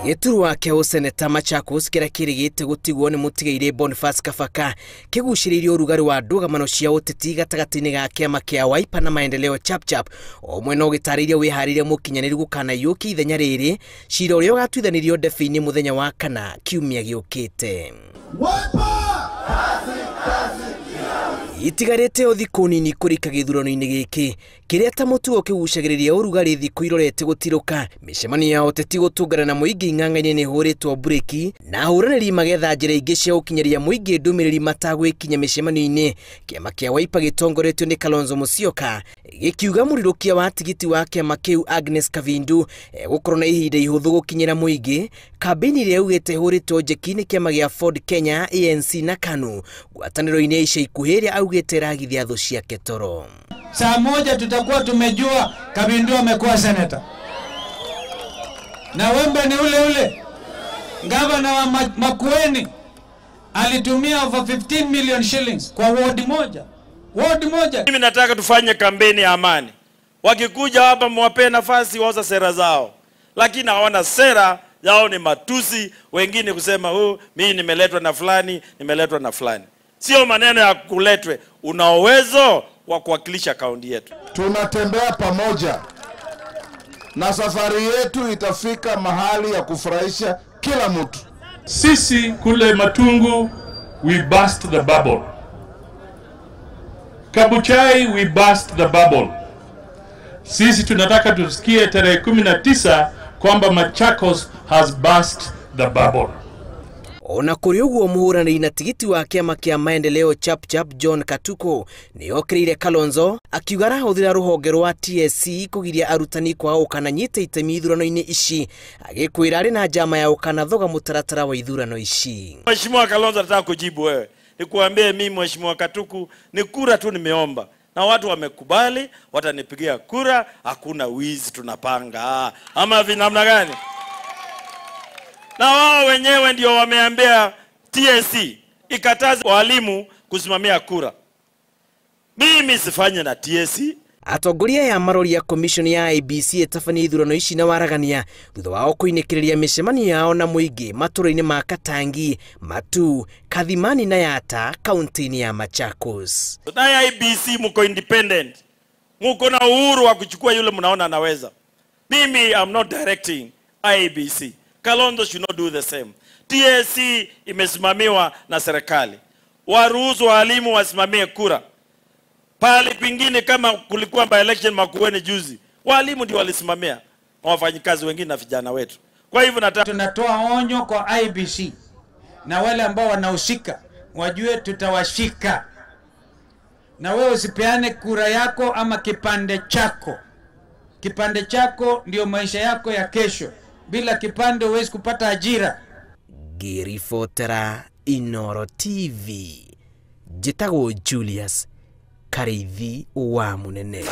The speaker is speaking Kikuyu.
Gĩturwa kĩa ũseneta Machakos kĩrĩa kĩrĩgĩte gũtigwo nĩ mũtigairĩ Boniface Kabaka kĩgucĩrĩirie ũrugarĩ wa ndũgamano cia ũteti gatagatĩ-inĩ ga kĩama kĩa Wiper na Maendeleo Chapchap o mwena ũgĩtarĩria wĩharĩria mũkinyanĩru gũkanaiyũkia ithenya rĩrĩ cira ũrĩa ũgatuithanirio ndebe-inĩ mũthenya wa kana kiumia gĩũkĩte. Itigarĩte o thikũ nini kũrika gĩthurano-inĩ gĩkĩ kĩrĩa ta mũtugo kĩgucagĩrĩria ũrugarĩ thikũ irorete gũtirũka. Mĩcemanio ya ũteti gũtũngana na mũingĩ ing'ang'a-inĩ nĩ ĩhũrĩtwo mburĩki na ahũranĩri magetha njĩra ingĩ cia gũkinyĩria mũingĩ ndũmĩrĩri matagwĩkinya mĩcemanio-inĩ. Kĩama kĩa Wiper gĩtongoretio nĩ Kalonzo Musyoka gĩkiuga mũrirũkia wa tigiti wa kĩama kĩu Agnes Kavindu egũkorwo na ihinda ihũthũ gũkinyĩra mũingĩ. Kambĩini ĩrĩa yaugĩte ĩhũrĩtwo njeki nĩ kĩama gĩa Ford Kenya, ANC na KANU ngwatanĩro-inĩ ya ica ikuhĩ ĩrĩa augĩte ĩragithia thũ ciake toro. Saa moja tutakuwa tumejua Kavindu amekuwa seneta. Na wembe ni ule ule. Gavana wa Makueni alitumia over 15 million shillings kwa ward moja. Ward moja. Mimi nataka tufanye kampeni ya amani. Wakikuja hapa mwape nafasi wauza sera zao. Lakini hawana sera, yao ni matusi, wengine kusema oh, mimi nimeletwa na fulani, nimeletwa na fulani. Sio maneno ya kuletwe. Una uwezo wa kuwakilisha kaunti yetu. Tunatembea pamoja na safari yetu itafika mahali ya kufurahisha kila mtu. Sisi kule Matungu we burst the bubble. Kabuchai we burst the bubble. Sisi tunataka tusikie tarehe 19 kwamba Machakos has burst the bubble. Ona kũrĩ ũguo mũhũranĩri na tigiti wa kĩama kĩa Maendeleo Chapchap John Katuko nĩokĩrĩire Kalonzo akiuga arahũthĩra rũhonge rwa TSC kũgiria arutani kwaga gũkananyita itemi ithurano-inĩ ici, agĩkwĩra arĩ na njama ya gũkanathoga mũtaratara wa ithurano ici. Mheshimiwa Kalonzo, nataka kujibu wewe. Nikuambie mimi Mheshimiwa Katuku ni kura tu nimeomba na watu wamekubali, watanipigia kura, hakuna wizi tunapanga. Ama vinamna gani? Na wao wenyewe ndio wameambia TSC ikataze walimu kusimamia kura. Mimi sifanye na TSC. Atongoria ya marori ya commission ya IEBC ĩtabania ithurano ici na waragania thutha wao kũinĩkĩrĩria mĩcemanio yao na mũingĩ matũra-inĩ ma Katangi, Matu, Kathimani na Yata kaunti-inĩ ya Machakos. Na IEBC mko independent, mko na uhuru wa kuchukua yule mnaona anaweza. Mimi I'm not directing IEBC. Kalonzo should not do the same. TSC imesimamiwa na serikali. Waruhusu walimu wasimamie kura. Pale pingine kama kulikuwa by election Makueni juzi, walimu ndio walisimamia na wafanyikazi wengine na vijana wetu. Kwa hivyo nataka tunatoa onyo kwa IEBC na wale ambao wanahusika wajue tutawashika. Na wewe usipeane kura yako ama kipande chako. Kipande chako ndio maisha yako ya kesho. Bila kipande huwezi kupata ajira. Ngĩribotera Inooro TV, njĩtagwo Julius Kariithi wa Munene.